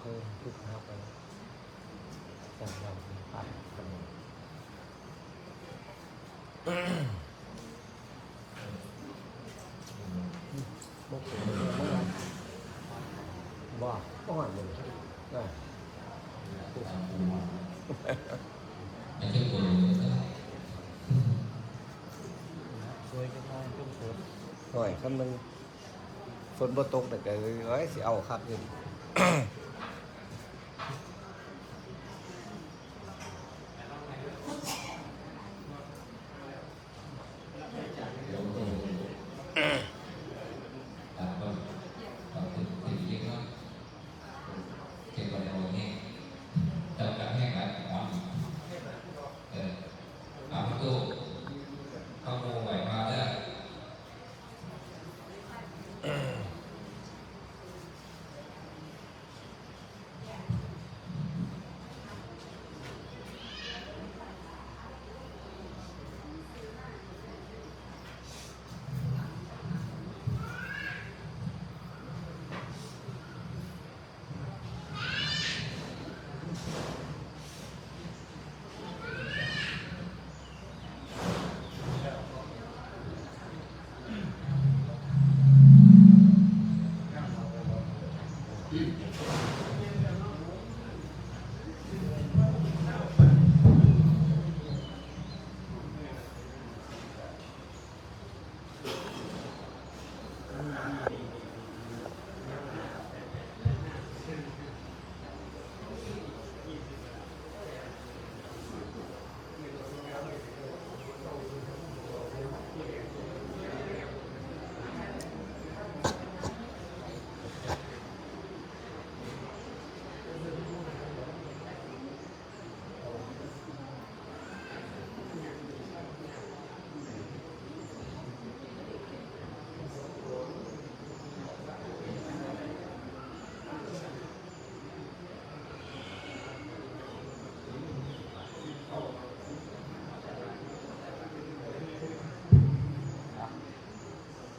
ຄືຄືຫາໄປຈັດວາງເປັນພັກກັນ ບໍ່ ບໍ່ຮອດເລີຍ ໂອ້ຍ ຄັນມັນຝົນບໍ່ຕົກແລ້ວກໍ ໂອ້ຍ ຊິເອົາຄັກຢູ່.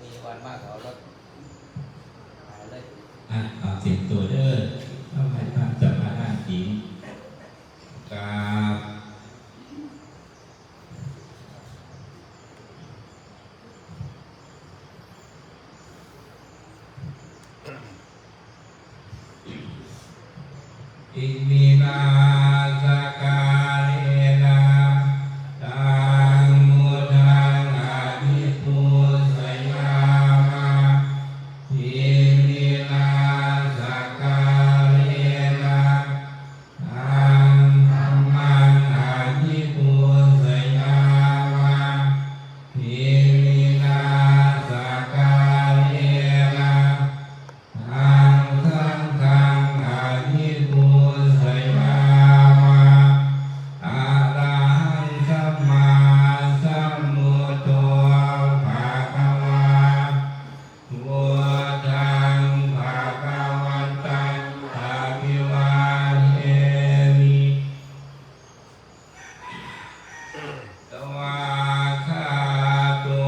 ມີວັນມາກເອົາລົດ ອ່ະ ເອົາເຕັມຕົວເດີ ເອົາໃຫ້ພານສະມານາງກິນ ກາບ Iminā sakkārena taṃ buddhaṃ abhipūjayāma. Iminā sakkārena taṃ dhammaṃ abhipūjayāma. Iminā sakkārena taṃ saṅghaṃ abhipūjayāma. Arahaṃ sammāsambuddho bhagavā, buddhaṃ bhagavantaṃ abhivādemi. Svākkhāto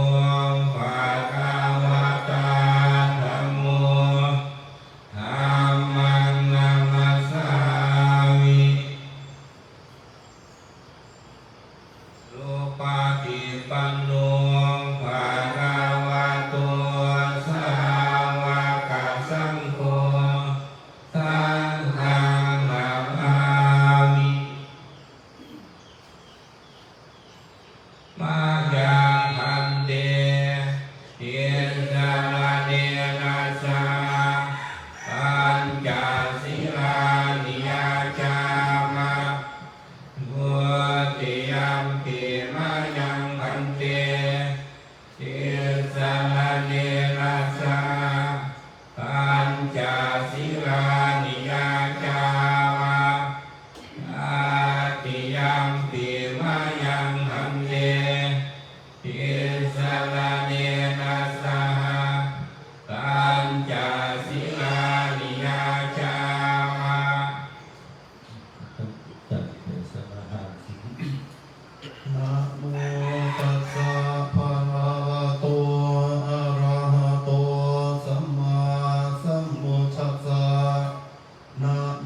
bhagavatā dhammo, dhammaṃ namassāmi. Supaṭipanno bhagavato sāvakasaṅgho, saṅghaṃ namāmi. Mayaṃ bhante tisaraṇena saha pañca sīlāni yācāma. Dutiyampi mayaṃ bhante tisaraṇena saha pañca sīlāni yācāma. Tatiyampi mayaṃ bhante tisaraṇena saha pañca sīlāni yācāma. นะโมตัสสะภะคะวะโต อะระหะโต สัมมาสัมพุทธัสสะ นะโม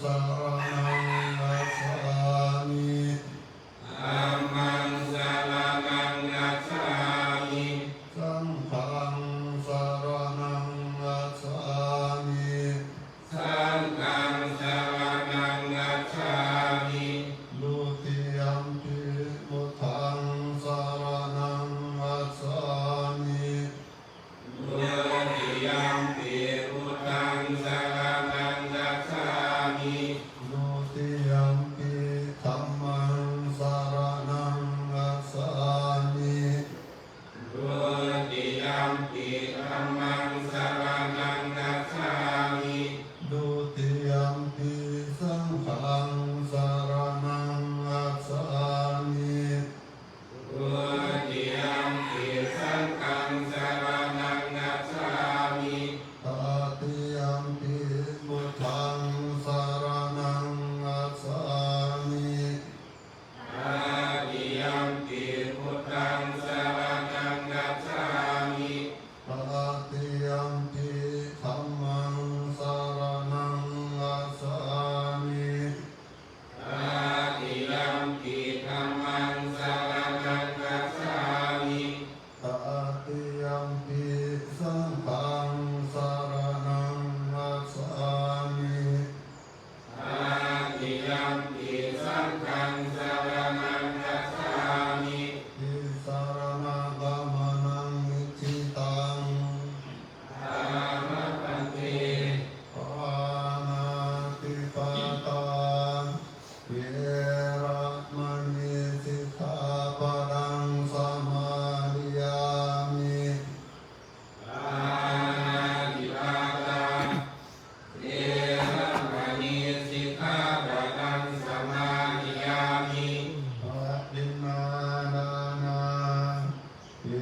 ສະຣະນັງ ກັດສາມິ ທຳມັງ ສະຣະນັງ ກັດສາມິ ສັງຄັງ ສະຣະນັງ ກັດສາມິ ສັງຄັງ ສະຣະນັງ ກັດສາມິ ທຸຕິຍຳປິ ພຸດທັງ ສະຣະນັງ ກັດສາມິ ທຸຕິຍຳປິ ພຸດທັງ ສະຣະນັງ ກັດສາມິ ທຸຕິຍຳປິ ທຳມັງ ສະຣະນັງ ກັດສາມິ ທຸຕິຍຳປິ ທຳມັງ ສະຣະນັງ ກັດສາມິ ທຸຕິຍຳປິ ສັງຄັງ ສະຣະນັງ ກັດສາມິ ທຸຕິຍຳປິ ສັງຄັງ ສະຣະນັງ ກັດສາມິ ຕະຕິຍຳປິ ພຸດທັງ ສະຣະນັງ ກັດສາມິ ຕະຕິຍຳປິ ພຸດທັງ ສະຣະນັງ ກັດສາມິ ຕະຕິຍຳປິ ທຳມັງ ສະຣະນັງ ກັດສາມິ ຕະຕິຍຳປິ ທຳມັງ ສະຣະນັງ ກັດສາມິ ຕະຕິຍຳປິ ສັງຄັງ ສະຣະນັງ ກັດສາມິ ຕະຕິຍຳປິ ສັງຄັງ ສະຣະນັງ ກັດສາມິ ຕິສະຣະນະກຳມະນັງ ນິດຖິຕັງ ສາມະ ພັນເຕ ປານາຕິປາຕາ ເວລະມະນີ ສິກຂາປະດັງ ສະມາທິຍາມິ ປານາຕິປາຕາ ເວລະມະນີ ສິກຂາປະດັງ ສະມາທິຍາມິ ອະດິນນາດານາ ເວ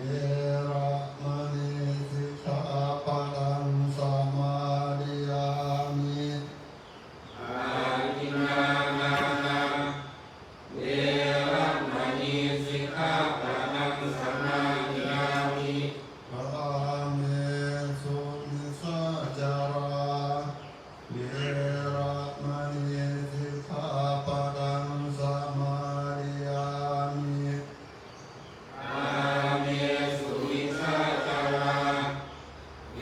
ລະມະນີ ສິກຂາປະດັງ ສະມາທິຍາມິ ອະດິນນາດານາ ເວລະມະນີ ສິກຂາປະດັງ ສະມາທິຍາມິ ກາເມສຸມິດສາຈາລາ ເວລະມະນີ ສິກຂາປະດັງ ສະມາທິຍາມິ ກາເມສຸມິດສາຈາລາ ເວ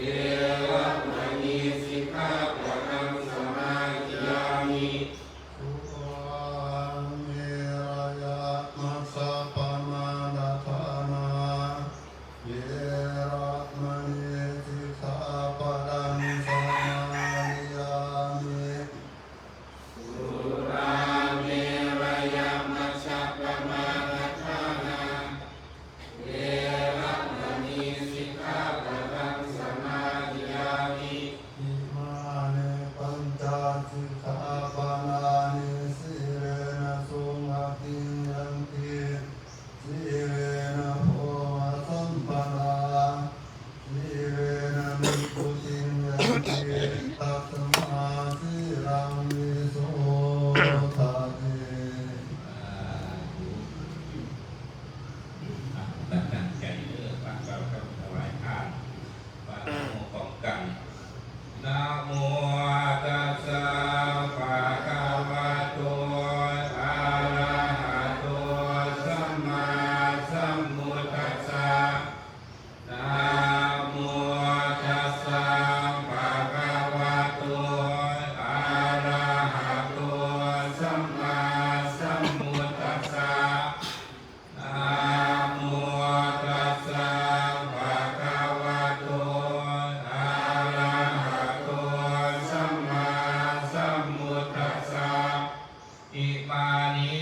ລະມະນີ ສິກຂາປະດັງ ສະມາທິຍາມິ ສຸລາເມລະຍະມັດສະປະມາດາທານາ ເວລະມະນີ ສິກຂາປະດັງ ສະມາທິຍາມິ ສຸລາເມລະຍະມັດສະປະມາດາທານາ ເວລະມະນີ ສິກຂາປະດັງ ສະມາທິຍາມິ ອິມານິ ປັນຈະ ສິກຂາປະດານິ ສີເລນະ ສຸຂະຕິ ຍັງ ຕິ ສີເລນະ ໂພ ສຳປະດາ ສີເລນະ ນິບພຸຕິ ຍັງ ຕິ ຕັດສະມາ ສີລັງ ວິໂສທະ ເອ ຕັ້ງໃຈເດີ ຟັງເຈົ້າຄຳຖວາຍທານ ວ່ານະໂມພ້ອມກັນ ນະໂມຕັດສະ ພະຄະວະໂຕ ອະລະຫະໂຕ ສຳມາສຳພຸດທັດສະ ນະໂມຕັດສະ ພະຄະວະໂຕ ອະລະຫະໂຕ ສຳມາສຳພຸດທັດສະ ນະໂມຕັດສະ ພະຄະວະໂຕ ອະລະຫະໂຕ ສຳມາສຳພຸດທັດສະ ອິມານິ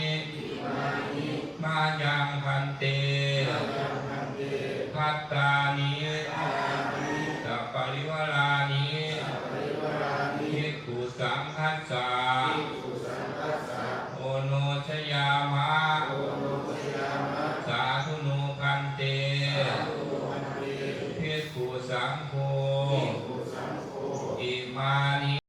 ມາຍັງ ພັນເຕ ພັດຕານິ ສະປະລິວາລານິ ພິກຂຸສັງຄັດສາ ໂອໂນຊະຍາມະ ສາທຸໂນ ພັນເຕ ພິກຂຸສັງໂຄ